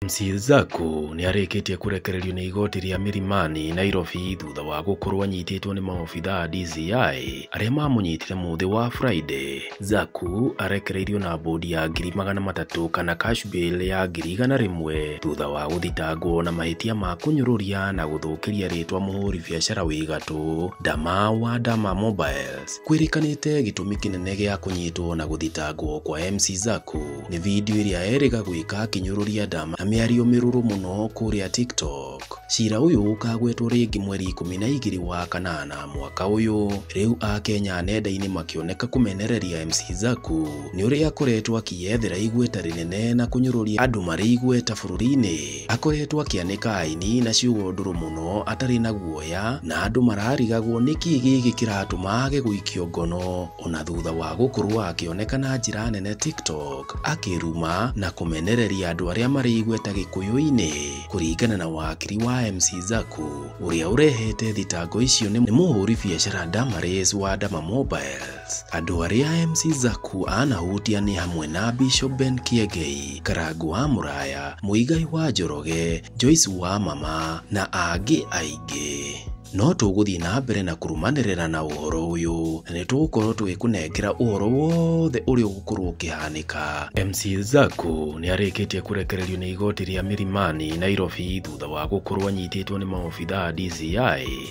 MC Zaku nĩarĩkĩtie kũrekererio nĩ igoti rĩa Milimani, Nairobi thutha wa gũkorwo anyitĩtwo nĩ maobithaa a DCI arĩa mamũnyitire mũthĩ wa Friday. Zaku arekereirio na bodi ya 300,000 kana cash bail ya 100,000 thutha wa gũthitangwo na mahĩtia ma kũnyũrũria na gũthũkĩria rĩtwa mũhũri biacara wĩ gatũ Dama wa Dama Mobiles. Kwĩrĩkanĩte gĩtũmi kĩnene gĩa kũnyitwo na gũthitangwo kwa MC Zaku nĩ video ĩrĩa erĩga gwĩka akĩnyũrũria Dama na mĩario mĩrũrũ mũno kũrĩa TikTok. Cira ũyũ ũkagwetwo rĩngĩ mweri 12 wa kanana mwaka ũyũ. Rĩu akenya nenda-inĩ makĩoneka kũmenereria MC Zaku nĩ ũrĩa akoretwo akĩyethera igweta rĩnene na kũnyũrũria andũ marĩ igweta bũrũri-inĩ. Akoretwo akĩanĩka aini na ciugo ndũrũ mũno atarĩ na guoya na andũ mararigagwo nĩkĩ gĩkĩ kĩratũma age gũikio ngono ona thutha wa gũkorwo akĩoneka na njĩra nene TikTok akĩruma na kũmenereria andũ arĩa marĩ igweta Gĩkũyũ-inĩ. Kũringana na wakiri wa MC Zaku ũrĩa ũrehete thitango icio nĩ mũhũri biacara Damaris wa Dama Mobiles. Andũ arĩa MC Zaku anahutia nĩ hamwe na Bishop Ben Kiengei, Karangu wa Mũraya, Muigai wa Njoroge, Joyce wa Mama na angĩ aingĩ. No tũgũthiĩ na mbere na kũrũmanĩrĩra na ũhoro ũyũ na nĩtũgũkorwo tũgĩkũnengera ũhoro wothe ũrĩa ũgũkorwo ũkĩhanĩka. MC Zaku nĩarĩkĩtie kũrekererio nĩ igoti rĩa Milimani, Nairobi thutha wa gũkorwo anyitĩtwo nĩ maobithaa a DCI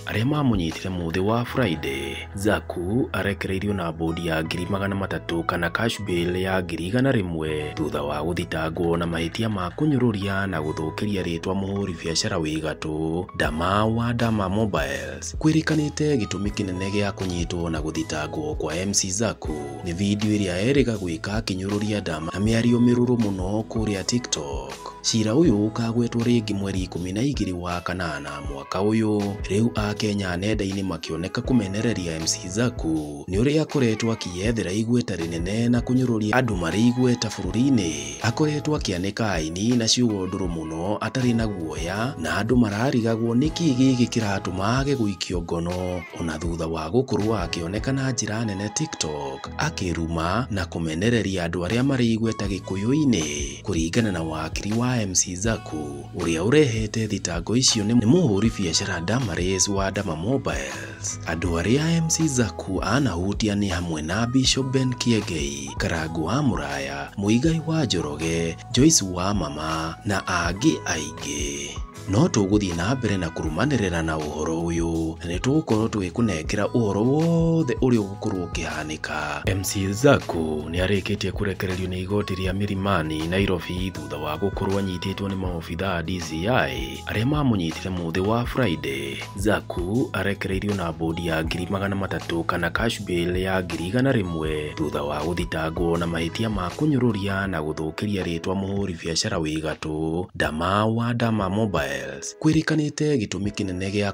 arĩa mamũnyitire mũthĩ wa Friday. Zaku arekereirio na bodi ya 300,000 kana cash bail ya 100,000 thutha wa gũthitangwo na mahĩtia ma kũnyũrũria na gũthũkĩria rĩtwa mũhũri biacara wĩ gatũ Dama wa Dama Mobiles. Kwĩrĩkanĩte gĩtũmi kĩnene gĩa kũnyitwo na gũthitangwo kwa MC Zaku nĩ video ĩrĩa erĩga gwĩka akĩnyũrũria Dama na mĩario mĩrũrũ mũno kũrĩa TikTok. Cira ũyũ ũkagwetwo rĩngĩ mweri 12 wa kanana mwaka ũyũ. Rĩu akenya nenda-inĩ makĩoneka kũmenereria MC Zaku nĩ ũrĩa akoretwo akĩyethera igweta rĩnene na kũnyũrũria andũ marĩ igweta bũrũri-inĩ. Akoretwo akĩanĩka aini na ciugo ndũrũ mũno atarĩ na guoya na andũ mararigagwo nĩkĩ gĩkĩ kĩratũma age gũikio ngono ona thutha wa gũkorwo akĩoneka na njĩra nene TikTok akĩruma na kũmenereria andũ arĩa marĩ igweta Gĩkũyũ-inĩ. Kũringana na wakiri wa MC Zaku ũrĩa ũrehete thitango icio nĩ mũhũri biacara Damaris wa Dama Mobiles. Andũ arĩa MC Zaku anahutia nĩ hamwe na Bishop Ben Kiengei, Karangu wa Mũraya, Muigai wa Njoroge, Joyce wa Mama na angĩ aingĩ. No tũgũthiĩ na mbere na kũrũmanĩrĩra na ũhoro ũyũ na nĩtũgũkorwo tũgĩkũnengera ũhoro wothe ũrĩa ũgũkorwo ũkĩhanĩka. MC Zaku nĩarĩkĩtie kũrekererio nĩ igoti rĩa Milimani, Nairobi thutha wa gũkorwo anyitĩtwo nĩ maobithaa a DCI arĩa mamũnyitire mũthĩ wa Friday. Zaku arekereirio na bodi ya 300,000 kana cash bail ya 100,000 thutha wa gũthitangwo na mahĩtia ma kũnyũrũria na gũthũkĩria rĩtwa mũhũri biacara wĩ gatũ Dama wa Dama Mobiles. Kwĩrĩkanĩte gĩtũmi kĩnene gĩa